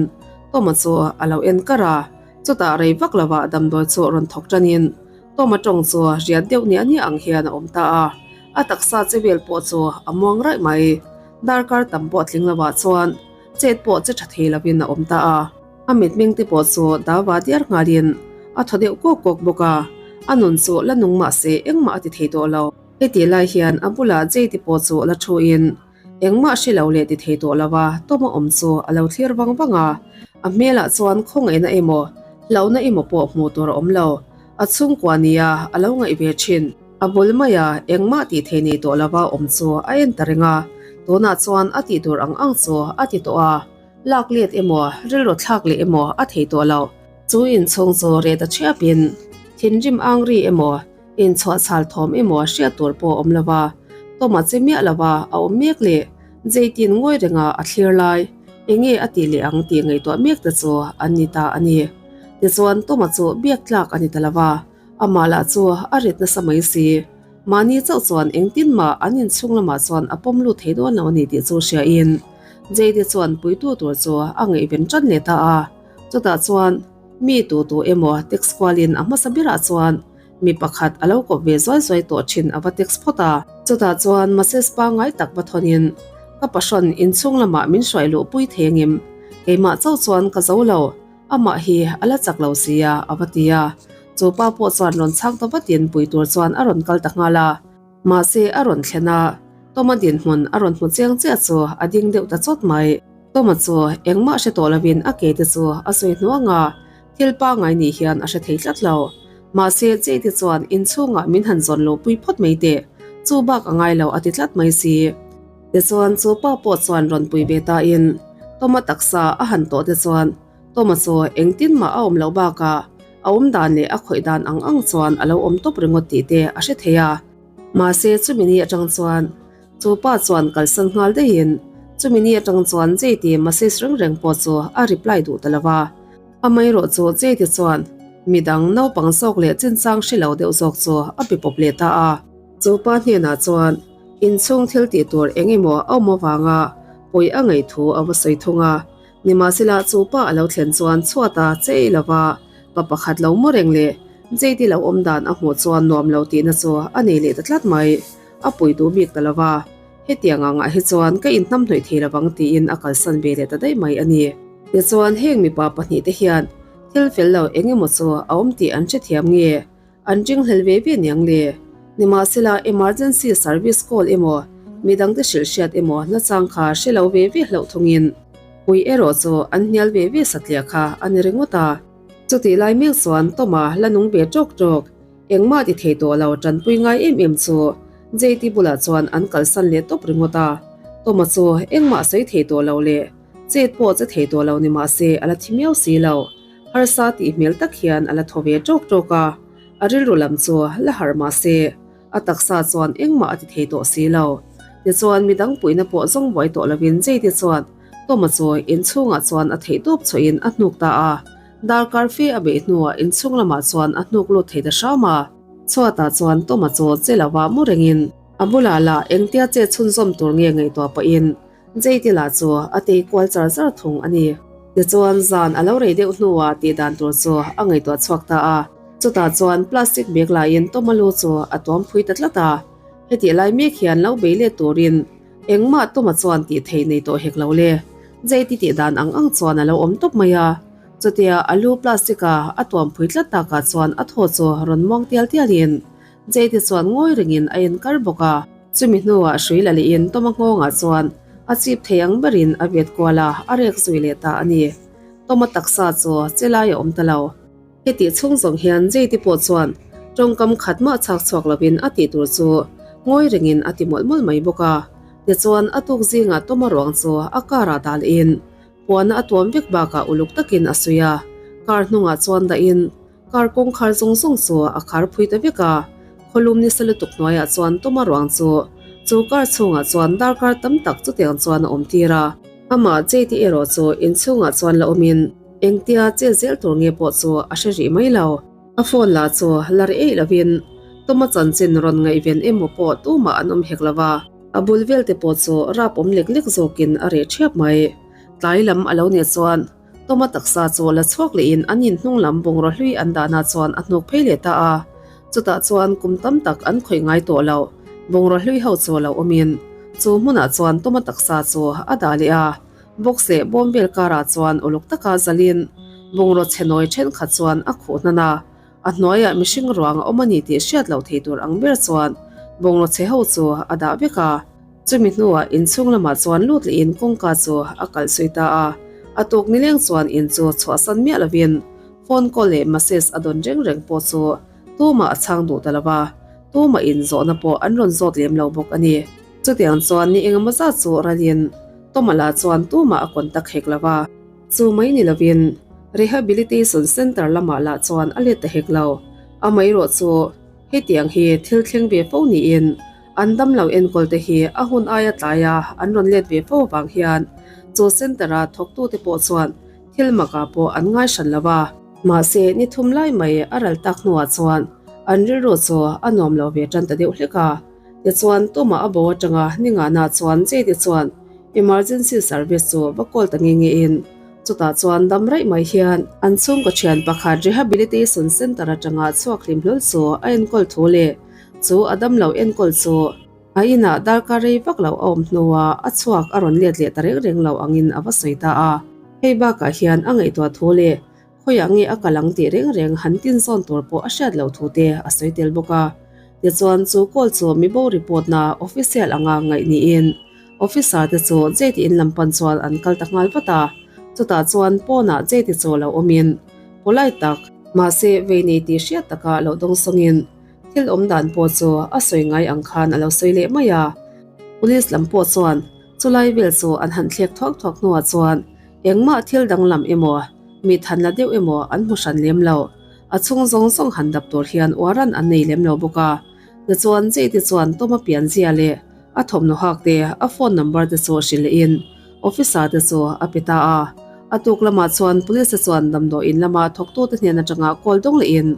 Toma chu a lo en kar a, chutah rei vak lovah damdawi chu rawn thawk tanin Toma tawng chu riat deuh niah niah ang hian a awm ta a, a taksa che vel pawh chu a muang raih mai. Darkar tam pawh tling lovah chuan chet pawh che tha thei lovin a awm ta a, a mitmeng te pawh chu dava diar nghalin a thaw deuh kawk kawk bawk a. A nun chu la nung mah se engmah a ti thei tawh lo. Hetih lai hian a bulah Jade pawh chu la thu in engmah hre lo leh ti thei tawh lo a, Tom a awm chu a lo thlir vang vang a. A hmelah chuan khawngaihna emaw, hlauhna emaw pawh hmuh tur a awm lo. A chhungkua nia a lo ngaih ve thin. A bul maia engmah tih thei nei tawh lova awm chu a en ta reng a, tunah chuan a tih tur ang ang chu a ti tawh a, lak let emaw, rilru thlak leh emaw a thei tawh lo. Chu inchhung chu reh ta thiapin thinrim ang ri emaw, inchhuahchhal thawm emaw hriat tur pawh a awm lo va, Tawma che miah lova a awm mek leh Zeitin ngawi renga a thlir lai, enge a tih leh ang tih ngaihtuah mek te chu an ni ta a ni. Tichuan Tawma chu biak tlak a ni ta lo va. Amah lah chu a rit nasa mai si. Mahni chauh chuan engtin mah an inchhung lamah chuan a pawm lut thei dawn lo a ni tih chu hriain Jade chuan puitu tur chu a ngaihven tan leh ta a. Chutah chuan mi tu tu emaw text kualin a hmasa berah chuan mi pakhat a lo kawp ve zuai zuai tawh thin a va text phawt a. Chutah chuan Moses pangngai tak va thawnin, Ka pahrawn inchhung lamah min hruai luh pui thei angem? Keimah chauh chuan ka zo lo. Amah hi a la chak lo sia, a va ti a. Chu pa pawh chuan rawn chhang ta vatin pui tur chuan a rawn kal ta nghal a. Mahse a rawn thlen a, Toma dinhmun a rawn hmu chiang chiah chu a ding deuh ta chawt mai. Toma chu engmah hre tawh lovin a ke te chu a sawi hnuang a, thil pangngai nih hian a hre thei tlat lo. Mahse Jade chuan inchhungah min han zawn lo pui phawt mai teh, chu bak a ngai lo a ti tlat mai si. Tichuan chu pa pawh chuan rawn pui ve ta in Toma taksa a han tawh te chuan Toma chu engtin mah a awm loh bakah a awm dan leh a khawih dan ang ang chuan a lo awm tawp ringawt tih te a hre thei a. Mahse chumi ni atang chuan chu pa chuan kalsan nghal daihin chumi ni atang chuan Jade message reng reng pawh chu a reply duh ta lo va. Amaherawhchu Jade chuan midang naupang zawk leh chinchang hre lo deuh zawk chu a be pawp leh ta a. Chu pa hnenah chuan Inchhung thil tih tur eng emaw a awm avanga pawi a ngaih thu a va sawi thung a. Nimahsela chu pa a lo thlen chuan chhuata chei lova pa pakhat lo mu reng leh Jade lo awm dan a hmuh chuan nuam lo tihna chu a nei leh ta tlat mai. A pui duh bik ta lova, hetiang angah hi chuan ka inhnamhnawih thei lovang tiin a kalsan ve leh ta daih mai a ni. Tichuan heng mipa pahnihte hian thil fel lo eng emaw chu a awm tih an hrethiam nge? An ringhlel ve ve niang le. Nimahsela emergency service call emaw midangte hrilh hriat emaw nachang kha hre lo ve ve hlauh thungin pui erawh chu an hnial ve ve satliah kha a ni ringawt a. Chutih lai mek chuan Toma la nung ve tawk tawk, engmah ti thei tawh lo tanpui ngai em em chu JT bulah chuan an kalsan leh tawp ringawt a. Toma chu engmah sawi thei tawh lo leh chet pawh che thei tawh lo ni mahse a la thi miau si lo. Harsa tih hmel tak hian a la thaw ve ṭawk ṭawk a, a rilru lam chu la harh mah se, a taksa chuan engmah a ti thei tawh si lo. Tichuan midang puihna pawh zawng buai tawh lovin Jade chuan Toma chu inchhungah chuan a theih tawp chhuahin a hnuk ta a, darkar fe a beih hnuah inchhung lamah chuan a hnuk lut thei ta hram a. Chhuatah chuan Toma chu che lova mu rengin a bulah lah engtia che chhunzawm tur nge ngaihtuah pahin Jade lah chu a tei kual char char thung a ni. Tichuan zan a lo rei deuh hnuah tih dan tur chu a ngaihtuah chhuak ta a. Chutah chuan plastic bag laiin Tomalu chu a tuam phui ta tlat a. Hetih lai mek hian lo bei let turin engmah Toma chuan tih theih nei tawh hek lo le. Jade tih dan ang ang chuan a lo awm tawp mai a. Chutia a lu plastic a a tuam phui tlat takah chuan a thaw chu rawn muang tial tialin Jade chuan ngawi rengin a enkar bawk a. Chumi hnuah hrui la lehin Toma nghawngah chuan a chip thei ang berin a vet kual a, a rek zui leh ta a ni. Toma taksa chu che lai a awm ta lo. Hetih chhung zawng hian Jade pawh chuan tawngkam khat mah chhak chhuak lovin a tih tur chu ngawi rengin a ti mawlh mawlh mai bawk a. Tichuan a tuk zingah Toma ruang chu a car ah dah lehin puana a tuam vek bakah uluk takin a suih a, car hnungah chuan dahin Car kawngkhar zawng zawng chu a khar phui ta vek a, khawlum nisa lutuk hnuaiah chuan Toma ruang chu chu car chhungah chuan darkar tam tak chutiang chuan a awm tir a. Amah Jade erawh chu inchhungah chuan la awmin engtia chet zel tur nge pawh chu a hre rih mai lo. A phone lah chu la ri eih lovin Toma chanchin rawn ngaihven emaw pawh tumah an awm hek lo va, a bul vel te pawh chu rap awm lek lek zawkin a reh ṭhiap mai. Tlai lam a lo nih chuan Toma taksa chu la chhuak lehin an in hnung lam bungraw hlui an dahna chuan a hnuk phei leh ta a. Chutah chuan kum tam tak an khawih ngai tawh lo, bungraw hlui ho chu lo awmin chu hmunah chuan Toma taksa chu a dah leh a. Box leh bawm vel karah chuan uluk taka zalin bungraw chhe nawi thenkhat chuan a khuh hnan a. A hnuaiah mihring ruang a awm a ni tih hriat loh thei tur ang ber chuan bungraw chhe ho chu a dah vek a. Chumi hnuah inchhung lamah chuan lut lehin kawngka chu a kalh zui ta a. A tuk nileng chuan in chu chhuahsan miah lovin phone call leh message a dawn reng reng pawh chu tumah a chhang duh ta lo va, tumah in zawhna pawh an rawn zawt lem lo bawk a ni. Chutiang chuan ni engemaw zat chu ralin Toma lah chuan tumah a contact hek lo va. Chu mai ni lovin Rehabilitation Centre lamah lah chuan a let ta hek lo. Amaherawh chu hetiang hi thil thleng ve fo niin an damlo enkawl te hi a hun aia tlaia an rawn let ve fo avang hian chu centre-a thawktute pawh chuan thil makah pawh an ngai hran lo va. Mahse ni thum lai mai a ral tak hnuah chuan an rilru chu a nuam lo ve tan ta deuh hlek a. Tichuan tumah a bo atanga ni ngahna chuan Jade chuan emergency service chu va call ta nge nge in chutah chuan dam raih mai hian an chhungkaw thian pakhat rehabilitation centre atanga chhuak hlim hlawl chu a enkawl thu leh chu a damlo enkawl chu a inah darkar rei vak lo a awm hnuah a chhuak a rawn let leh ta reng reng lo angin a va sawi ta a. Hei bakah hian a ngaihtuah thu leh Khawiah nge a kal ang tih reng reng han tin zawn tur pawh a hriat loh thu te a sawi tel bawk a. Tichuan chu call chu mibo report na official anga ngaih niin officer te chu Jade in lam pan chuan an kal ta nghal vat a. Chutah chuan pawnah Jade chu lo awmin polite tak, mahse vei nei tih hriat taka lo dawng sawngin thil awm dan pawh chu a sawi ngai ang khan a lo sawi leh mai a. Police lam pawh chuan chulai vel chu an han thlek thuak thuak hnuah chuan Engmah thil danglam emaw, mi than la deuh emaw an hmu hran lem lo. A chhung zawng zawng han dap tur hian uaran an nei lem lo bawk a. Tichuan Jade chuan Toma pianzia leh a thawmhnaw hak te, a phone number te chu hrilh leh in officer te chu a pe ta a. A tuk lamah chuan police te chuan damdawiin lama thawktute hnen atanga call dawng leh in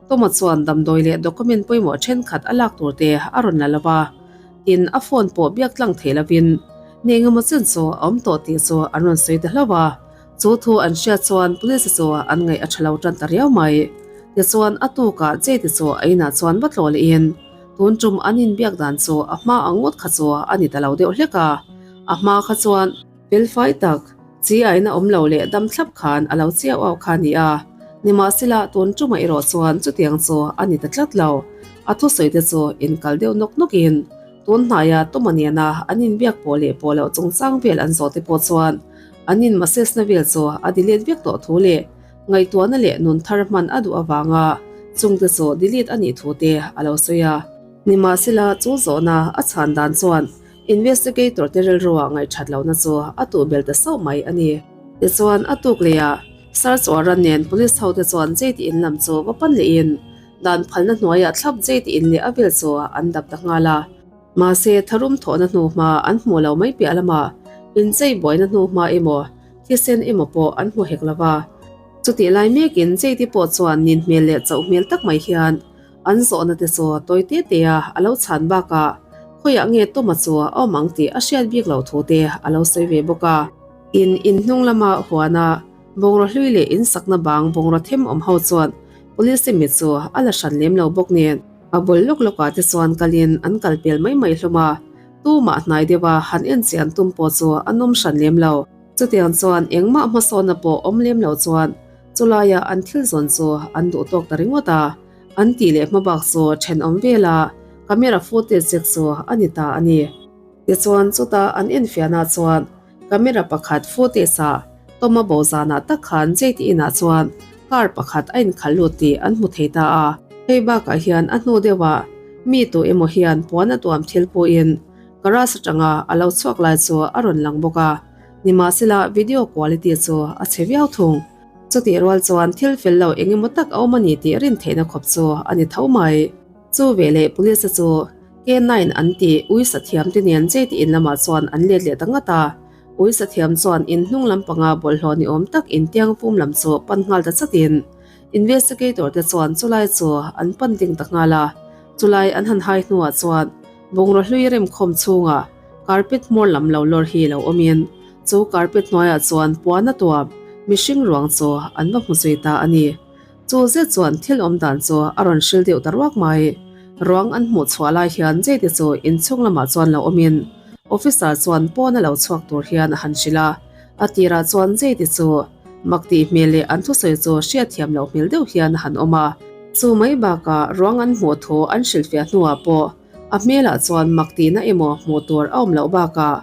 Toma chuan damdawi leh document pawimawh thenkhat a lak tur te a rawn la lo va. Tin, a phone pawh biak tlang thei lovin ni engemaw chen chu a awm tawh tih chu an rawn sawi ta hlauh a. Chu thu an hriat chuan police chu an ngaih a tha lo tan ta riau mai. Tichuan, a tukah Jade chu a inah chuan va tlawh lehin tun tum an inbiak dan chu a hma ang ngawt kha chu a ni ta lo deuh hlek a. A hma kha chuan. Felfai tak, chi aina awm lo leh dam thlap khan a lo chiau au kha a ni a. Nimahsela, tun tumah erawh chuan chutiang chu a ni ta tlat lo. A thusawi te chu inkal deuh nawk nawkin tun hnaia Tuma nena an inbiak pawh leh pawh loh chungchang vel an zawh te pawh chuan an inmasesna vel chu a delete vek tawh thu leh ngaihtuahna leh nun thar hman a duh avanga chungte chu delete a nih thu te a lo sawi a. Nimahsela, chu zawhna a chhan dan chuan Investigator te rilruah ngaihthat lohna chu a tuh bel ta sauh mai a ni. Tichuan, a tuk lehah search warrant nen police hote chuan Jade in lam chu va pan lehin dan phalna hnuaiah thlap Jade in leh a vel chu an dap ta nghal a. Mahse, tharum thawhna hnu hma an hmuh lo mai piah lamah inchei buaina hnu hma emaw thisen emaw pawh an hmu hek lo va. Chutih lai mekin Jade pawh chuan nin hmel leh chauh hmel tak mai hian An zawhna te chu tawi te te a a lo chhan bakah khawiah nge Toma chu a awm ang tih a hriat bik loh thu te a lo sawi ve bawk a. In in hnung lama huana bungraw hlui leh in sakna bang bungraw them awm ho chuan police mit chu a la hran lem lo bawk nen a bul lawk lawkah te chuan kalin an kal pel mai mai hlawm a, tumah hnai deuha han en chian tum pawh chu a nawm hran lem lo. Chutiang chuan engmah hmasawnna pawh awm lem lo chuan Chulaia an thil zawn chu an duh tawk ta ringawt a, an tih leh hma bak chu thenawm vela camera footage check chu a ni ta a ni. Tichuan chuta an enfiahna chuan camera pakhat footage ah Toma bo zanah tak khan Jade inah chuan car pakhat a inkhalh lut tih an hmu thei ta a. Hei bakah hian a hnu deuhah mi tu emaw hian puan a tuam thil pawhin garage atanga a lo chhuak lai chu a rawn lang bawk a. Nimahsela video quality chu a chhe viau thung. Chutih rual chuan thil fel lo eng emaw tak a awm a ni tih rin theihna khawp chu a ni tho mai. Chu veleh police chu K9 an tih ui sathiam te nen Jade in lamah chuan an let leh ta ngat a. Ui sathiam chuan in hnung lampanga bawlhhlawh ni awm tak in tiang pum lam chu pan nghal ta chatin investigator te chuan chulai chu an pan ding ta nghal a. Chulai an han hai hnuah chuan bungraw hlui remkhawm chhungah Carpet hmawr lam lo lawr hi lo awmin chu carpet hnuaiah chuan puan a tuam mihring ruang chu an va hmu zui ta a ni. Chu zet chuan thil awm dan chu a rawn hril deuh ta ruak mai. Ruang an hmuh chhuah lai hian Jade chu inchhung lamah chuan lo awmin officer chuan pawn a lo chhuak tur hian a han hrilh a. A tirah chuan Jade chu mak tih hmel leh an thusawi chu hriatthiam loh hmel deuh hian a han awm a. Chu mai bakah ruang an hmuh thu an hrilhfiah hnuah pawh a hmelah chuan mak tihna emaw hmuh tur a awm loh bakah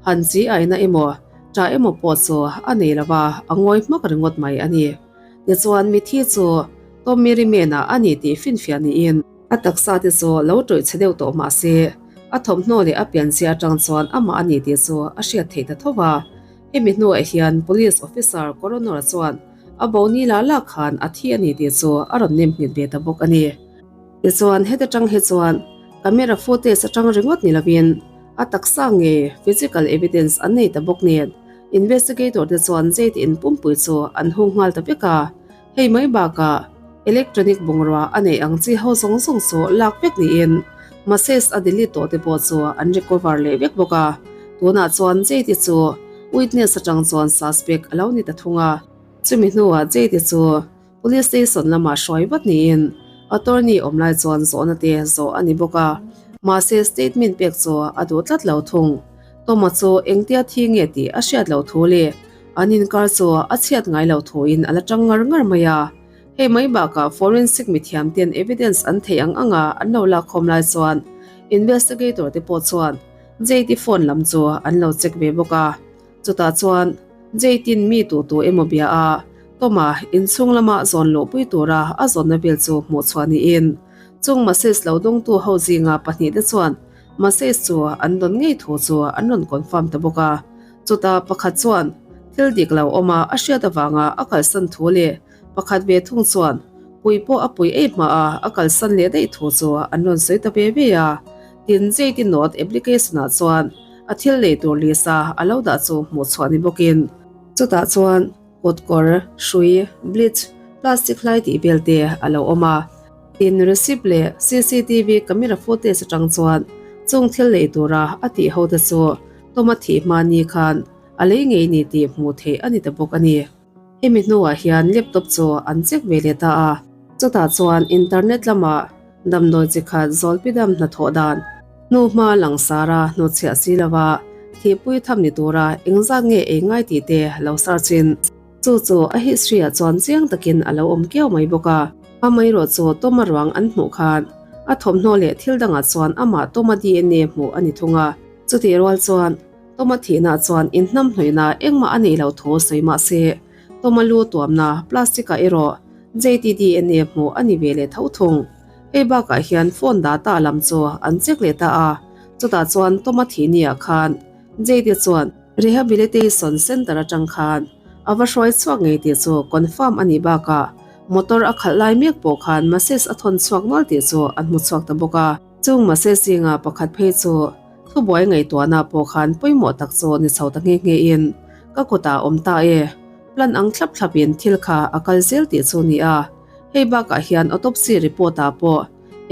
han chi aina emaw ṭah emaw pawh chu a nei lo va, a ngawi hmak ringawt mai a ni. Tichuan mithi chu Tommy Remain-ah a ni tih finfiah niin a taksa te chu lo tawih chhe deuh tawh mah se a thawmhnaw leh a pianzia atang chuan amah a ni tih chu a hriat theih ta tho va. Hemi hnuah hian Police Officer Coroner chuan a bo ni lah lah khan a thi a ni tih chu a rawn nem nghet ve ta bawk a ni. Tichuan heta tang hi chuan camera footage atang ringawt ni lovin a taksa nge physical evidence an nei ta bawk nen investigator te chuan Jade in pumpui chu an hung nghal ta vek a. Hei mai bakah electronic bungrua a neih ang chi ho zawng zawng chu lak vek niin message a delete tawh te pawh chu an recover leh vek bawk a. Tunah chuan Jade chu witness atang chuan suspect a lo ni ta thung a. Chumi hnuah Jade chu Police station lamah hruai vat niin attorney awm lai chuan zawhna te zawh a ni bawk a. Mahse statement pek chu a duh tlat lo thung. Toma chu engtia thi nge tih a hriat loh thu leh an inkar chu a chhiat ngai loh thuin a la tang ngar ngar mai a. Hei mai bakah forensic mithiam ten evidence an theih ang anga an lo lakkhawm lai chuan investigator te pawh chuan JT phone lam chu an lo check ve bawk a. Chutah chuan Jade-in mi tu tu emaw bia a, Toma inchhung lama zawn luhpui tura a zawnna vel chu hmuh chhuah niin chung message lo dawngtu ho zinga pahnihte chuan message chu an dawn ngei thu chu an rawn confirm ta bawk a. Chutah pakhat chuan thil dik lo awma a hriat avanga a kalsan thu leh pakhat ve thung chuan pui pawh a pui ei hma a a kalsan leh daih thu chu an rawn sawi ta ve ve a. Tin, Jade Note application-ah chuan a thil lei tur lisa a lo dah chu hmuh chhuah ni bawkin, chutah chuan kut kawr, hrui, bleach, plastic hlai tih vel te a lo awm a. Tin, receipt leh cctv camera footage atang chuan chung thil lei tura a tih ho te chu Toma thih hma ni khan a lei ngei ni tih hmuh theih a ni ta bawk a ni. Hemi hnuah hian laptop chu an check ve leh ta a, chutah chuan internet lamah damdawi chi khat zawlpidam hnathawh dan hnuhma langsar a hnutchhiah si lova thihpui tham ni tura engzat nge ei ngai tih te lo search in chu chu a history ah chuan chiang takin a lo awm kiau mai bawk a. Amaherawh chu Toma ruang an hmuh khan a thawmhnaw leh thil dangah chuan amah Toma DNA hmuh a ni thung a, chutih rual chuan Toma thihna chuan inhnamhnawihna engmah a neih loh thu sawi mah se, Toma lu tuamna plastic-ah erawh JTDNA hmuh a ni ve leh tho thung. Hei bakah hian phone data lam chu an check leh ta a, chutah chuan Toma thih niah khan JT chuan Rehabilitation Centre atang khan a va hruai chhuak ngei tih chu confirm a nih bakah motor a khalh lai mek pawh khan message a thawn chhuak nual tih chu an hmu chhuak ta bawk a. Chung message zinga pakhat phei chu Thubuai ngaihtuahna pawh khan pawimawh tak chu ni chho ta nghe nghe in ka kutah awm ta e. Plan ang thlap thlap in thil kha a kal zel tih chu ni a. Hei bakah hian autopsy report ah pawh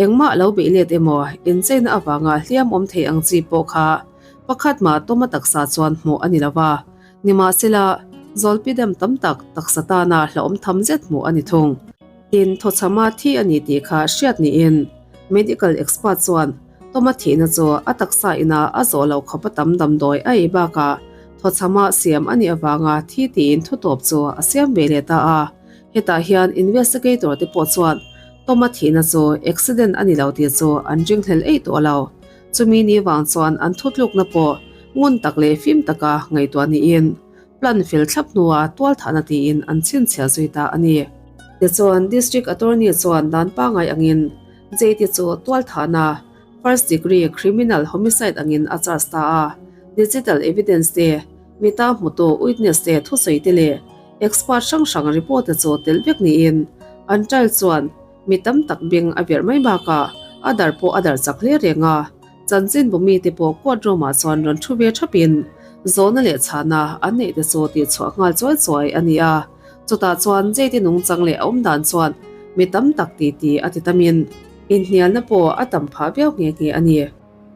engmah lo beih let emaw incheina avanga hliam awm thei ang chi pawh kha pakhat mah tawma taksa chuan hmuh a ni lo va. Nimahsela, zawlpidam tam tak taksa tana hlauhawm tham zet hmuh a ni thung. Tin, thawchhama thi a ni tih kha hriat niin medical expert chuan Toma thihna chu a taksa ina a zawh loh khawp a tam damdawi a ei bakah thawchhama siam a nih avanga thi tiin thutawp chu a siam ve leh ta a. Hetah hian investigator te pawh chuan Toma thihna chu accident a ni lo tih chu an ringhlel eih tawh lo. Chumi ni vang chuan an thutlukna pawh ngun tak leh fim taka ngaihtuah niin plan fel thlap hnua tualthahna tiin an chhinchhiah zui ta a ni. Tichuan District Attorney chuan dan pangngai angin Jade chu tualthahna, first degree criminal homicide angin a charge ta a. Digital evidence te, mita hmutu witness te thusawi te leh expert hrang hrang report te chu telh vek niin an trial chuan mi tam tak beng a verh mai bakah a dar pawh a dar chak hle reng a. Chanchin bumi te pawh court room ah chuan rawn thu ve thapin zawhna leh chhahna an neih te chu tihchhuah nghal chuai chuai a ni a. Chutah chuan Jade nungchang leh a awm dan chuan mi tam tak titi a ti tamin inhnialna pawh a tam phah viau nghe nghe a ni.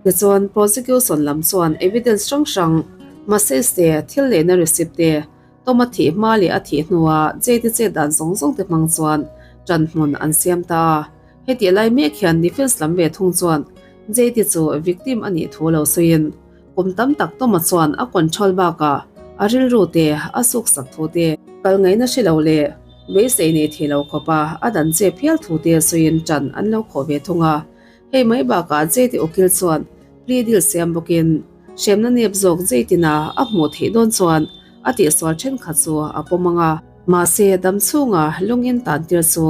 Tichuan prosecution lam chuan evidence hrang hrang, message te, thil lehna receipt te, Tom a thih hma leh a thih hnua Jade chet dan zawng zawng te hmang chuan ṭan hmun an siam ta a. Hetih lai mek hian defence lam ve thung chuan Jade chu victim a nih thu lo sawiin Kum tam tak Toma chuan a control bakah a rilru te, a suksak thu te, kal ngaihna hre lo leh Beisei nei thei lo khawpa a dan chep hial thu te sawiin ṭan an lo khawh ve thung a. Hei mai bakah Jade ukil chuan plea deal siam bawkin hremna nep zawk Jade-ina a hmuh theih dawn chuan a tihsual thenkhat chu a pawm ang a. Mahse, dam chhunga lungin tan tir chu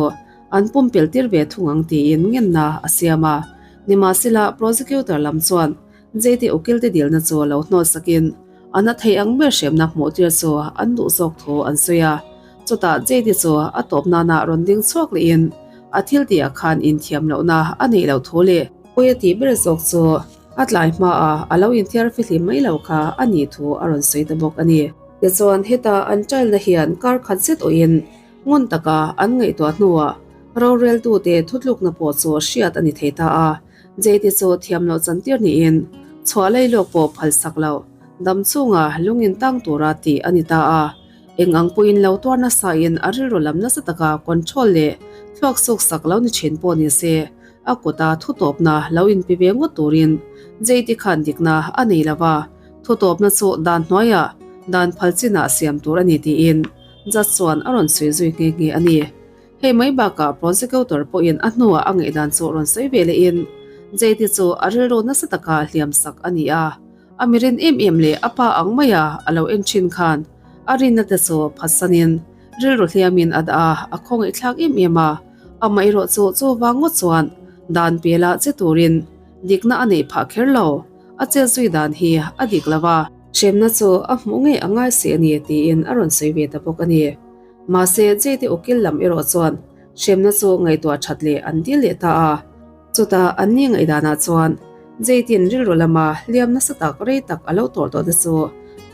an pumpelh tir ve thung ang tiin ngenna a siam a. Nimahsela, prosecutor lam chuan Jade ukilte dilna chu lo hnawt sakin a na thei ang ber hremna hmuh tir chu an duh zawk thu an sawi a. Chutah Jade chu a tawp nana rawn ding chhuak lehin a thil tihah khan inthiam lohna a neih loh thu leh pawi a tih ber zawk chu a tlai hmaah a lo inthiar fihlim mai lo kha a nih thu a rawn sawi ta bawk a ni. Tichuan heta an trial-na hian kar khat zet awhin ngun taka an ngaihtuah hnuah roreltute thutlukna pawh chu hriat a ni thei ta a. Jade chu thiam loh chantir niin chhuah lei lawk pawh phal sak lo dam chunga lungin tang tura tih a ni ta a. Eng ang pawhin lo tuar nasa in a rilru lam nasa taka control leh thluak suk sak lo ni thin pawh ni se, a kuta thutawpna lo inpe ve ngawt turin Jade khan dikna a nei lo va, thutawpna chu dan hnuaiah dan phal chinah siam tur a ni tiin judge chuan a rawn sawi zui nghe nghe a ni. Hei mai bakah prosecutor pawhin a hnuah a ngaihdan chu rawn sawi ve lehin Jade chu a rilru nasa taka hliam sak a ni a, a mirin em em leh a pa ang maia a lo en thin khan a rinna te chu phatsanin rilru hliamin a dah a, a khawngaihthlak em em a, amaherawh chu chuvang ngawt chuan dan pela che turin dikna a neih phah kher lo, a chet zui dan hi a dik lo a. Hremna chu a hmuh ngei a ngai si a ni tiin a rawn sawi ve ta bawk a ni. Mahse, Jade ukil lam erawh chuan hremna chu ngaihtuah that leh an dil leh ta a. Chutah an ni ngaihdanah chuan Jade-in rilru lama hliam nasa tak rei tak a lo tawrh tawh te chu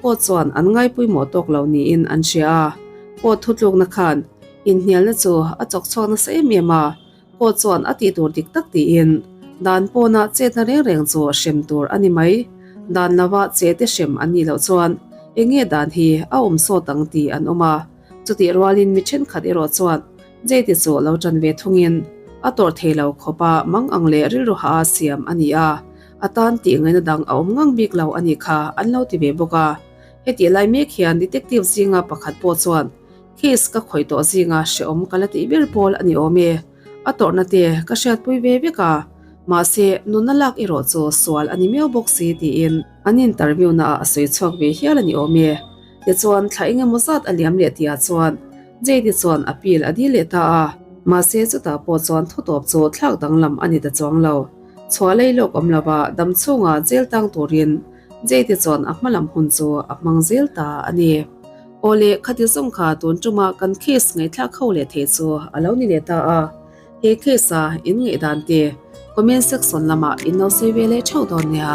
court chuan an ngaipawimawh tawk lo niin an hria a. Court thutlukna khan inhnialna chu a chawk chhuak nasa em em a, court chuan a tih tur dik tak tiin dan pawnah chetna reng reng chu hrem tur a ni mai. Dan lova che te hrem an nih loh chuan eng nge dan hi a awm sawt ang tih an awm a. Chutih rualin mi thenkhat erawh chuan Jade chu lo tan ve thungin a tawrh thei lo khawpa mang ang leh rilru ha a siam a ni a, a tan tih ngaihna dang a awm ngang bik lo a nih kha an lo ti ve bawk a. Hetih lai mek hian detective zinga pakhat pawh chuan case ka khawih tawh zinga hrehawm ka la tih ber pawl a ni awm e, a tawrhna te ka hriatpui ve vek a, mahse nunna lak erawh chu sual a ni miau bawk si tiin an interview naah a sawi chhuak ve hial a ni awm e. Tichuan thla engemaw zat a liam leh tihah chuan Jade chuan appeal a dil leh ta a, mahse chutah pawh chuan thutawp chu thlak danglam a ni ta chuang lo. Chhuah lei lawk awm lova dam chhunga jail tang turin Jade chuan a hmalam hun chu a hmang zel ta a ni. Awle, khati zawng kha tun tuma kan case ngaihthlak ho leh thei chu a lo ni leh ta a, he case-a in ngaihdan te comment section lamah in lo sawi ve leh theuh dawn nia.